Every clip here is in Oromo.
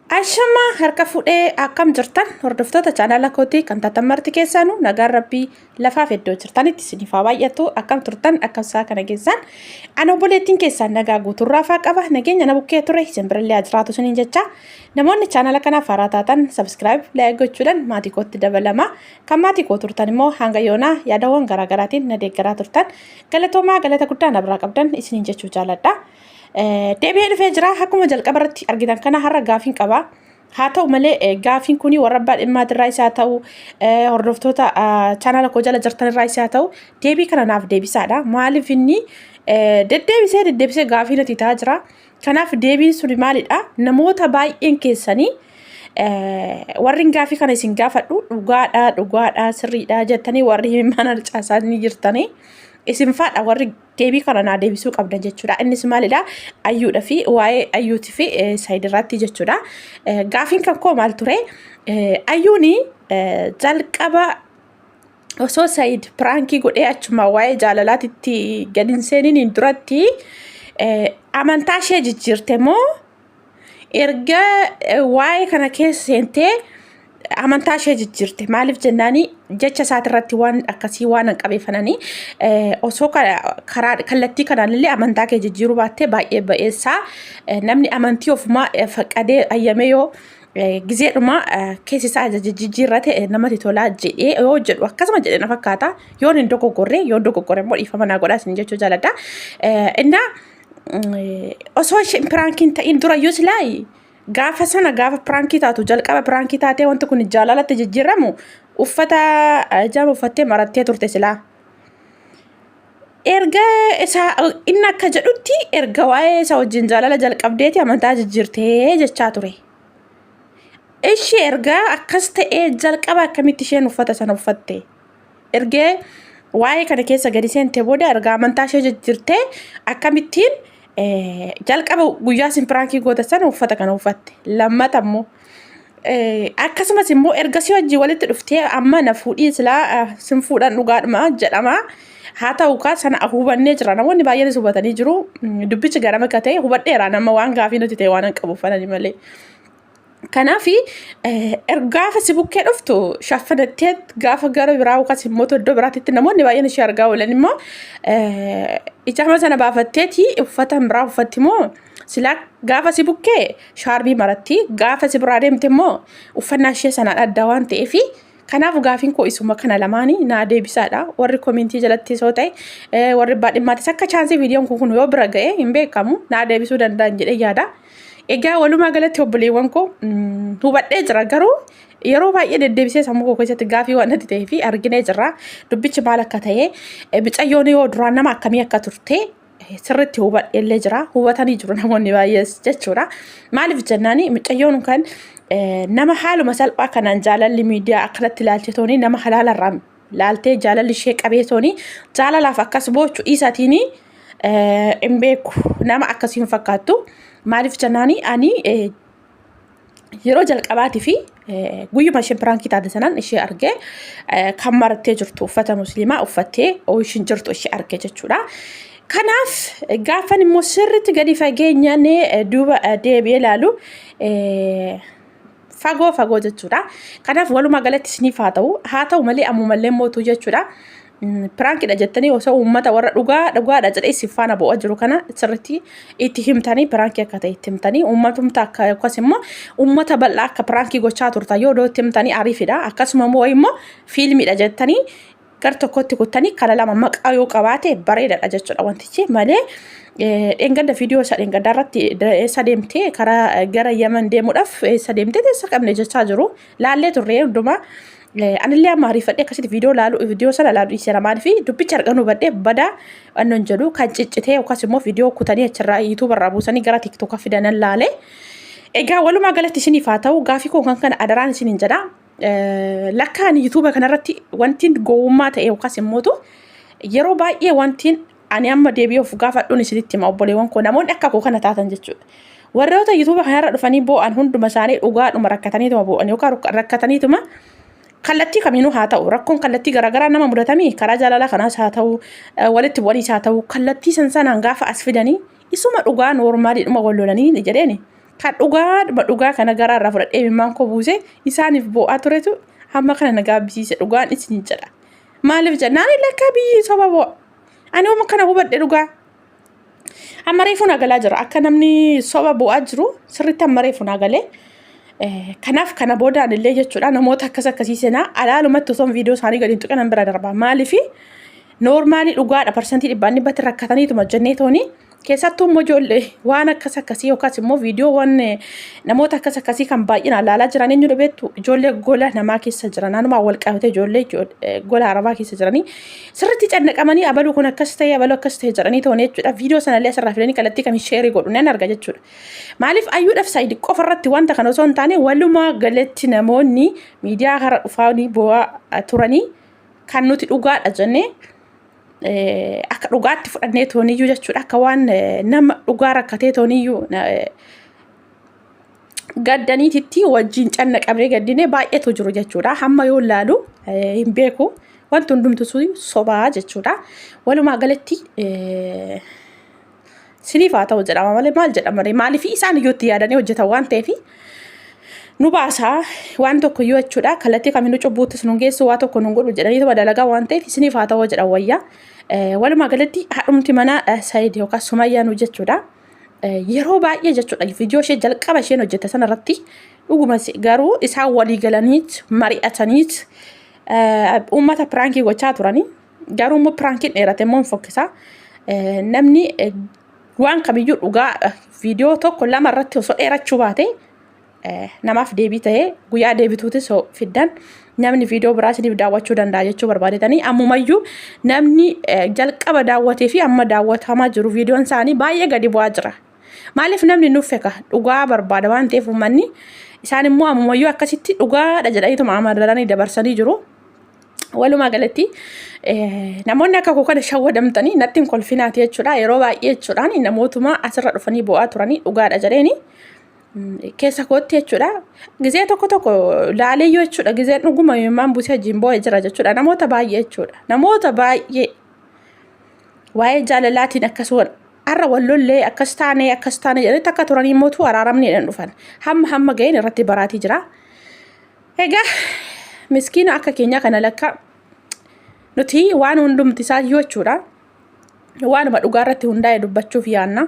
Ashamaa harka fuudhee akkam jirtan hordoftoota chaanaala kootii kan taatan marti keessaanu nagaan rabbii lafaaf iddoo jirtanitti isiniif haa baay'atu. Akkam turtan, akkam isaa kana keessan? Ana obboleettiin keessaan nagaa guuturraa faa qaba, nageenya na bukkee ture isin birallee haa jiraatu isiniin jecha. Namoonni chaanaala kanaaf haaraa taatan subscribe, like gochuudhaan maatii kootti dabalama. Kan maatii koo turtan immoo hanga yoonaa yaadawwan garaagaraatiin na deeggaraa turtan galatoomaa, galata guddaa na biraa qabdan isiniin jechuu jaaladha. Deebi'ee dhufee jira. Akkuma jalqaba irratti argitan kana har'a gaafiin qaba. Haa ta'u malee gaafiin kun warra abbaa dhimmaatirraa isaa ta'u, hordoftoota chaanaala koo jala jirtanirraa isaa ta'u, deebii kana naaf deebisaadha. Maaliif inni deddeebisee deddeebisee gaafii natti ta'aa jira. Kanaaf deebiin suni maalidha? Namoota baay'een keessanii warri gaafii kana isin gaafadhu dhugaadha, dhugaadha, sirriidha jettanii warri himimmaan harcaasaa ni jirtanii. Isin faadha warri deebii kana naa deebisuu qabdan jechuudha. Innis maalidha? Ayyuudha fi waa'ee ayyuutii fi Saayid irratti jechuudha. Gaafiin kan koo maal ture? Ayyuuni jalqaba osoo Saayid piraankii godhee achuma waa'ee jaalalaatitti gadi hin seeniin duratti amantaa ishee jijjiirte moo erga waa'ee kana keessa seentee amantaa ishee jijjiirte? Maaliif jennaani, jecha isaatirratti waan akkasii waan hin qabeeffananii osoo karaa kallattii kanaan illee amantaa kee jijjiiruu baattee baay'ee ba'eessaa. Namni amantii ofumaa faqqadee ayyamee yoo gizeedhuma keessi isaa jijjiirrate namatti tolaa jedhee yoo jedhu akkasuma jedhee na fakkaata. Yoon hin dogoggorre, yoon dogoggorre immoo dhiifama naa godhaa isin jechuu jaaladha. Innaa osoo isheen piraankiin ta'in durayyuu silaayi gaafa sana gaafa piraankii taatu, jalqaba piraankii taatee wanti kun jaalalatti jijjiiramu, uffata jaama uffattee marattee turte silaa. Erga isaa inni akka jedhutti erga waa'ee isa wajjin jaalala jalqabdeeti amantaa jijjiirtee jechaa ture. Ishee erga akkas ta'ee jalqaba akkamitti isheen uffata sana uffatte? Ergee waa'ee kana keessa gadi seente booda erga amantaa ishee jijjiirtee akkamittiin jalqaba guyyaa isin piraankii goota sana uffata kana uffatte? Lammata immoo akkasumas immoo ergasii wajjin walitti dhuftee amma na fuudhii silaa sin fuudhan dhugaadhuma jedhama. Haa ta'u kaa sana hubannee jira, namoonni baay'eenis hubatanii jiru. Dubbichi garama akka ta'e hubadheera, nama waan gaafii nuti ta'e waan hin qabu uffatanii malee. Kanaaf gaafa si bukkee dhuftu shaffanattee, gaafa gara biraa yookaas immoo iddoo biraatitti namoonni baay'een ishee argaa oolan immoo ijaama sana baafatteeti uffata biraa uffatti moo? Silaa gaafa si bukkee shaarbii maratti, gaafa si biraa deemte immoo uffannaa ishee sanaan adda waan ta'eef. Kanaaf gaafiin koo isuma kana lamaanii naa deebisaadha. Warri komentii jalatti yoo ta'e, warri baadhimmaatis akka chaansii viidiyoon kun yoo bira ga'e hin beekamu naa deebisuu danda'an jedhee yaada. Egaa walumaa galatti obboleewwan koo, hubadhee jira, garuu yeroo baay'ee deddeebisee sammuu koo keessatti gaafii waan natti ta'ee fi arginee jirra. Dubbichi maal akka ta'e, micayyoon yoo duraan nama akkamii akka turte sirriitti hubadheellee jira. Hubatanii jiru namoonni baay'ees jechuudha. Maaliif jennaani, micayyoon kan nama haaluma salphaa kanaan jaalalli miidiyaa akkanatti ilaalchee tooni, nama halaalarraa laaltee jaalalli ishee qabee tooni jaalalaaf akkas boochu dhiisaatiin hin beeku, nama akkasii hin fakkaattu. Maaliif jennaani, ani yeroo jalqabaatii fi guyyuma isheen piraankii taate sanaan ishee argee kan marattee jirtu uffata musliimaa uffattee ishiin jirtu ishee argee jechuudha. Kanaaf gaafan immoo sirriitti gadi fageenyaan duuba deebi'ee ilaalu fagoo fagoo jechuudha. Kanaaf walumaa galatti isiniif haa ta'u, haa ta'u malee ammumallee mootuu jechuudha. Piraankidha jettanii osoo uummata warra dhugaa dhugaadha jedhee isin faana bu'aa jiru kana sirriitti itti himtanii, piraankii akka ta'e itti himtanii, uummatumta akka yookaas immoo uummata bal'aa akka piraankii gochaa turtan yoo itti himtanii ariifidha. Akkasuma immoo immoo fiilmiidha jettanii gar tokkotti kuttanii kana lama maqaa yoo qabaate bareedaadha jechuudha wantichi malee. Dheengadda viidiyoo isaa dheengaddaa irratti eessa deemtee, karaa gara Yaman deemuudhaaf eessa deemtee teessa qabne jechaa jiru laallee turre hundumaa. Anillee amma ariifadhee akkasitti viidiyoo laalu, viidiyoo sana laalu dhiiseera. Maaliif? Dubbicha arganuu badhee badaa annon jedhu kan ciccitee yookaas immoo viidiyoo kutanii achirraa yuutuuba irraa buusanii gara tiktooka fidanan laale. Egaa walumaa galatti isiniif haa ta'u, gaafii koo kan kana adaraan isiniin jedha. Lakkaan yuutuuba kanarratti wanti gowwummaa ta'e yookaas immootu yeroo baay'ee wantiin ani amma deebi'ee of gaafadhuun isinitti hima, obboleewwan koo, namoonni akka koo kana taatan jechuudha. Warroota yuutuuba kanarra dhufanii boo'an hunduma isaanii dhugaadhuma rakkataniituma boo'an yookaan rakkataniituma kallattii kamiinuu haa ta'u, rakkoon kallattii garaagaraa nama mudatamii karaa jaalalaa kanaas haa ta'u, walitti bu'aniis haa ta'u, kallattii san sanaan gaafa as fidanii isuma dhugaa noormaaliidhuma wal lolanii jedheeni. Kan dhugaadhuma dhugaa kana garaa irraa fudhadhee imimmaan koo buusee isaaniif boo'aa turetu hamma kana na gaabbisiise dhugaan isin jedha. Maaliif jennaan lakkaa biyyi soba boo'a. Ani uma kana hubadhe dhugaa. Amma reefu naa galaa jira. Akka namni soba boo'aa jiru sirriitti amma reefu naa galee. Kanaaf kana boodaan illee jechuudha namoota akkas akkasii seenaa alaalumatti osoo viidiyoo isaanii gadi hin tuqin bira darba. Maaliif noormaalii dhugaadha parsantii dhibbaan dhibbatti rakkataniituma jennee tooni keessattuu immoo ijoollee waan akkas akkasii yookaas immoo viidiyoowwan namoota akkas akkasii kan baay'inaan ilaalaa jiran eenyudha beektu ijoollee gola namaa keessa jiran nanumaa wal qabatee ijoollee gola arabaa keessa jiranii sirriitti cannaqamanii abaluu kun akkas ta'e abaluu akkas ta'e jedhanii tooni jechuudha viidiyoo sanallee asirraa fidanii kallattii kamiin sheerii godhu nan arga jechuudha. Maaliif ayyuudhaaf saayid qofa irratti wanta kana osoo hin taane walumaa galatti namoonni miidiyaa kara dhufaanii bu'aa turanii kan nuti dhugaadha jennee akka dhugaatti fudhannee tooniyyuu jechuudha akka waan nama dhugaa rakkatee tooniyyuu gaddaniititti wajjin cannaqamnee gaddinee baay'eetu jiru jechuudha. Hamma yoo laalu hin beeku wanti hundumtu sun sobaa jechuudha. Walumaa galatti siniif haa ta'u jedhama malee maal jedhama ree maaliif isaan iyyuu itti yaadanii hojjetan waan ta'eef nu baasaa waan tokko iyyuu jechuudha kallattii kamiinuu cubbuuttis nu geessu waa tokko nu godhu jedhanii tuma dalagaa waan ta'eef isiniif haa ta'u jedhan wayyaa. Walumaa galatti haadhumti mana Sayid yookaan Sumayyaa nu jechuudha. Yeroo baay'ee jechuudha viidiyoo ishee jalqaba isheen hojjette sanarratti dhuguma garuu isaan walii galaniit mari'ataniit uummata piraankii gochaa turanii garuu immoo piraankiin dheerate immoo hin fokkisa. Namni waan kamiyyuu dhugaa viidiyoo tokko lama irratti osoo dheerachuu baate namaaf deebii ta'ee guyyaa deebituutis fiddan namni viidiyoo biraa isiniif daawwachuu danda'a jechuu barbaadetanii ammumayyuu namni jalqaba daawwatee fi amma daawwatamaa jiru viidiyoon isaanii baay'ee gadi bu'aa jira. Maaliif namni nuuf feka dhugaa barbaada waan ta'eef uummanni isaan immoo ammumayyuu akkasitti dhugaadha jedhaniituma amananii dabarsanii jiru. Walumaa galatti namoonni akka koo kana shawwadamtanii natti hin kolfinaati jechuudha. Yeroo baay'ee jechuudhaan namootuma asirra dhufanii bu'aa turanii dhugaadha jedheeni keessa kootti jechuudha. Gizee tokko tokko laaleeyyuu jechuudha. Gizeen dhuguma imimmaan buusee wajjin boo'ee jira jechuudha. Namoota baay'ee jechuudha. Namoota baay'ee waa'ee jaalalaatiin akkasuma har'a wal lollee akkas taane akkas taane jedhanii takka turanii mootu araaramni jedhan dhufan. Hamma hamma ga'een irratti baraatii jira. Egaa miskiina akka keenyaa kana lakka nuti waan hundumti isaa iyyuu jechuudha. Waanuma dhugaa irratti hundaa'e dubbachuuf yaanna.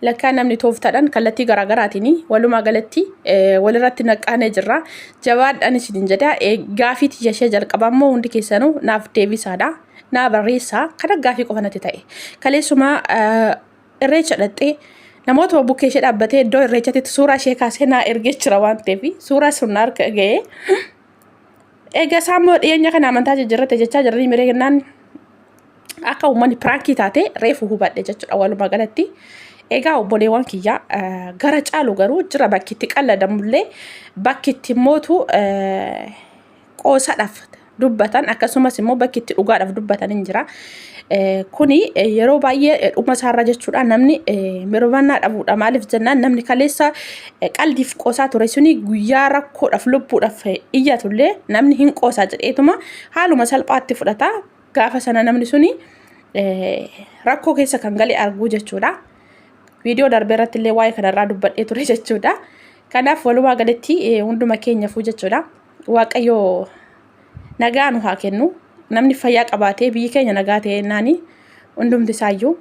Lakkaa namni tooftaadhaan kallattii garaagaraatiin walumaa galatti walirratti naqqaanee jirra. Jabaadhaan isinin jedha. Gaafii tiyya ishee jalqabaa immoo hundi keessanuu naaf deebisaadha. Naa barreessaa. Kana gaafii qofa natti ta'e. Kaleessuma irreecha dhaqxee namoota bukkee ishee dhaabbatee iddoo irreechatti suuraa ishee kaasee naa ergee jira waan ta'eef suuraa sun na harka ga'ee. Egaa isaan immoo dhiyeenya kana amantaa jijjiirrate jechaa jiranii miree kennaan akka uummanni piraankii taate reefu hubadhe jechuudha walumaa galatti. Egaa obboleewwan kiyya gara caalu garuu jira bakki itti qalladamullee bakki itti mootu qoosadhaaf dubbatan akkasumas immoo bakki itti dhugaadhaaf dubbatan hin jira. Kuni yeroo baay'ee dhuma isaarra jechuudha namni mirmannaa dhabuudha. Maaliif jennaan namni kaleessa qaldiif qoosaa ture suni guyyaa rakkoodhaaf lubbuudhaaf iyyatullee namni hin qoosaa jedheetuma haaluma salphaatti fudhata. Gaafa sana namni suni rakkoo keessa kan gale arguu jechuudha. Viidiyoo darbe irratti illee waa'ee kanarraa dubbadhee ture jechuudha. Kanaaf walumaa galatti hunduma keenyafuu jechuudha. Waaqayyo nagaa nu haa kennu. Namni fayyaa qabaatee biyyi keenya nagaa ta'e naani hundumti isaayyuu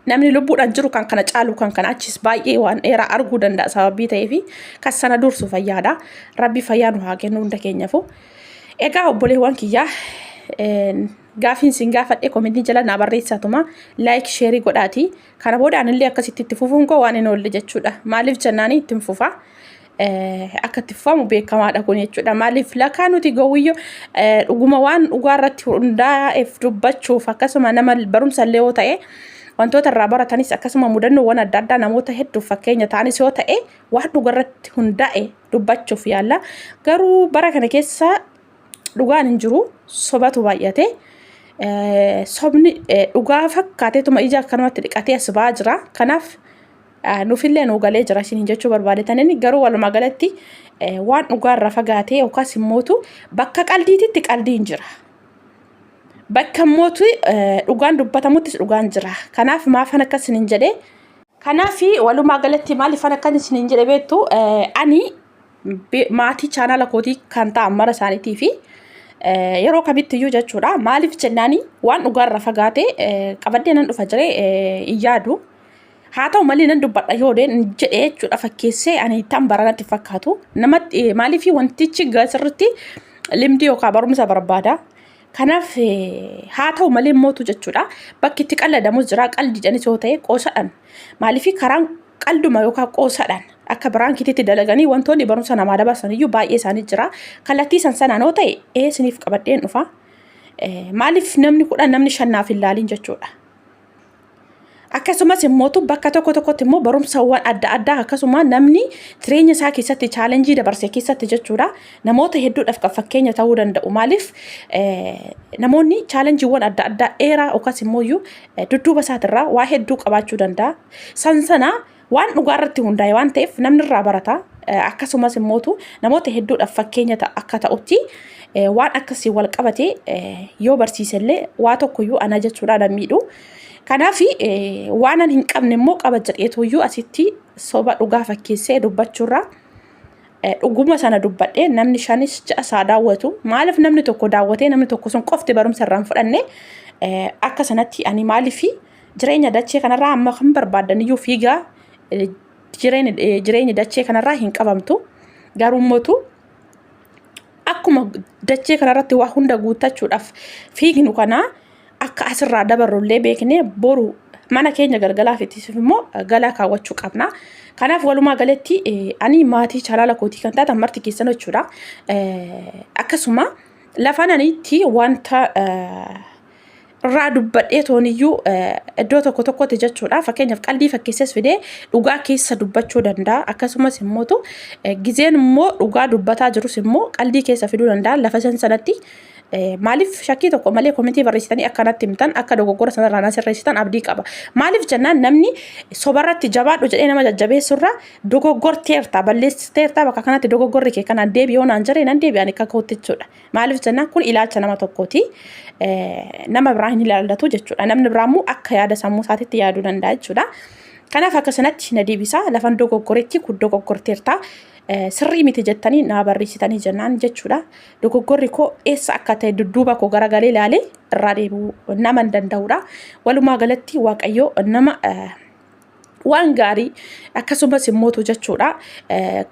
namni lubbuudhaan jiru kan kana caalu kan kana achis baay'ee waan dheeraa arguu danda'a sababii ta'eefi kan sana dursu fayyaadha. Rabbi fayyaa nu haa kennu hunda keenyafu. Egaa obboleewwan kiyyaa gaafiin sin gaafadhe komentii jala naa barreessatuma laayik sheerii godhaati. Kana booda anillee akkasitti itti fufuun koo waan hin oolle jechuudha. Maaliif jennaanii ittiin fufa. Akka itti fufamu beekamaadha kun jechuudha. Maaliif lakaa nuti gowwiyyo dhuguma waan dhugaa irratti hundaa'eef dubbachuuf akkasuma nama barumsa illee yoo ta'e wantoota irraa baratanis akkasuma mudannoowwan adda addaa namoota hedduuf fakkeenya ta'anis yoo ta'e waan dhugaa irratti hundaa'e dubbachuuf yaalla. Garuu bara kana keessa dhugaan hin jiru sobatu baay'ate. Sobni dhugaa fakkaateetuma ija akkanumatti dhiqatee as ba'aa jira. Kanaaf nuufillee nuu galee jira isiniin jechuu barbaadetaniin garuu walumaa galatti waan dhugaa irraa fagaatee yookaas immootu bakka qaldiititti qaldiin jira. Bakka immootu dhugaan dubbatamuttis dhugaan jira. Kanaaf maafan akkas isiniin jedhee Kanaaf walumaa galatti maaliifan akkan isiniin jedhe beektu ani maatii chaanaala kootii kan ta'an mara isaaniitii fi yeroo kamitti iyyuu jechuudha. Maaliif jennaani waan dhugaarra fagaate qabadhee nan dhufa jedhee hin yaadu. Haa ta'u malee nan dubbadha yoo jedhe jechuudha fakkeessee ani tan baranatti fakkaatu. Namatti maaliif wantichi sirriitti limdii yookaan barumsa barbaada. Kanaaf haa ta'u malee mootu jechuudha. Bakki itti qalladamus jira qaldiidhanis yoo ta'e qoosadhaan. Maaliif karaan qalduma yookaan qoosadhaan akka biraankiitti dalaganii wantoonni barumsa namaa dabarsan iyyuu baay'ee isaanii jira. Kallattii san sanaan yoo ta'e ee isiniif qabadheen dhufa. Maaliif namni 10 namni 5 naaf hin laalin jechuudha. Akkasumas immootu bakka tokko tokkotti immoo barumsawwan adda addaa akkasuma namni jireenya isaa keessatti chaalenjii dabarse keessatti jechuudha namoota hedduudhaaf kan fakkeenya ta'uu danda'u. Maaliif namoonni chaalenjiiwwan adda addaa dheeraa yookaas immoo iyyuu dudduuba isaatirraa waa hedduu qabaachuu danda'a. San sana waan dhugaa irratti hundaa'e waan ta'eef namni irraa barata. Akkasumas immootu namoota hedduudhaaf fakkeenya akka ta'utti waan akkasii wal qabate yoo barsiisellee waa tokkoyyuu ana jechuudha nan miidhu. Kanaaf waan an hin qabne immoo qaba jedheetuyyuu asitti soba dhugaa fakkeessee dubbachuurraa dhuguma sana dubbadhee namni shanis ja'a isaa daawwatu maaliif namni tokko daawwatee namni tokko sun qofti barumsa irraa hin fudhanne akka sanatti ani maaliif jireenya dachee kanarraa amma kan barbaadan iyyuu fiigaa jireenya dachee kanarraa hin qabamtu garuu mootu akkuma dachee kanarratti waa hunda guuttachuudhaaf fiignu kanaa akka asirraa dabarrullee beeknee boru mana keenya galgalaaf ittisuuf immoo galaa kaawwachuu qabna. Kanaaf walumaa galatti ani maatii chaalaala kootii kan taatan marti keessan jechuudha. Akkasuma lafa nanitti wanta irraa dubbadhee tooniyyuu iddoo tokko tokkotti jechuudha. Fakkeenyaaf qaldii fakkeesses fidee dhugaa keessa dubbachuu danda'a. Akkasumas immootu gizeen immoo dhugaa dubbataa jirus immoo qaldii keessa fiduu danda'a. Lafa san sanatti maaliif shakkii tokko malee komentii barreessitanii akka natti himtan akka dogoggora sanarraa na sirreessitan abdii qaba. Maaliif jennaan namni sobarratti jabaadhu jedhee nama jajjabeessurra dogoggorteerta balleessiteerta bakka kanatti dogoggorri kee kanaan deebi'oo naan jedhee nan deebi'an akka kootti jechuudha. Maaliif jennaan kun ilaalcha nama tokkooti. Nama biraa hin ilaallatu jechuudha. Namni biraa immoo akka yaada sammuu isaatiitti yaaduu danda'a jechuudha. Kanaaf akka sanatti na deebisa lafan dogoggoretti kun dogoggorteerta sirrii miti jettanii naa barreessitanii jennaan jechuudha. Dogoggorri koo eessa akka ta'e dudduuba koo garagalee ilaalee irraa deebi'uu nama hin danda'udha. Walumaa galatti Waaqayyo nama waan gaarii akkasumas immootu jechuudha.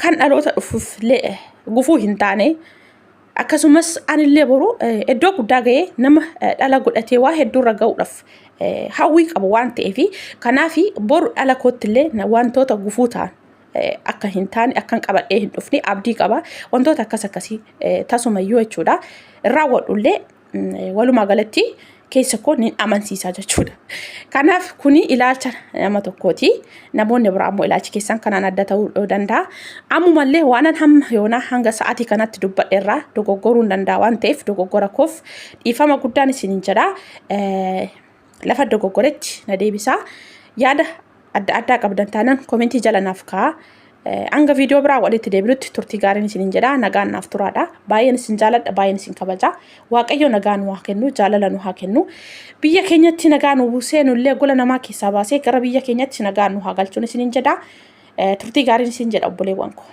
Kan dhaloota dhufuuf illee gufuu hin taane akkasumas anillee boru iddoo guddaa ga'ee nama dhala godhatee waa hedduurra ga'uudhaaf hawwii qabu waan ta'eef kanaaf boru dhala kootti illee wantoota gufuu ta'an akka hin taane akkan qabadhee hin dhufne abdii qaba. Wantoota akkas akkasii tasumayyuu jechuudha. Raawwadhullee walumaa galatti keessa koo ni amansiisa jechuudha. Kanaaf kuni ilaalcha nama tokkooti. Namoonni biraa immoo ilaalchi keessan kanaan adda ta'uu danda'a. Ammumallee waanan hamma yoonaa hanga sa'aatii kanatti dubbadhe irraa dogoggoruu hin danda'a waan ta'eef dogoggora koof dhiifama guddaan isiniin jedha. Lafa dogoggoretti na deebisaa. Yaada adda addaa qabdan taanaan komentii jala naaf kaa'a. Hanga viidiyoo biraa walitti deebinutti turtii gaariin isiniin jedha. Nagaan naaf turaadha. Baay'een isin jaaladha. Baay'een isin kabaja. Waaqayyo nagaa nu haa kennu. Jaalala nu haa kennu. Biyya keenyatti nagaa nu buusee nullee gola namaa keessaa baasee gara biyya keenyatti nagaa nu haa galchuun isiniin jedha. Turtii gaariin isin jedha obboleewwan koo.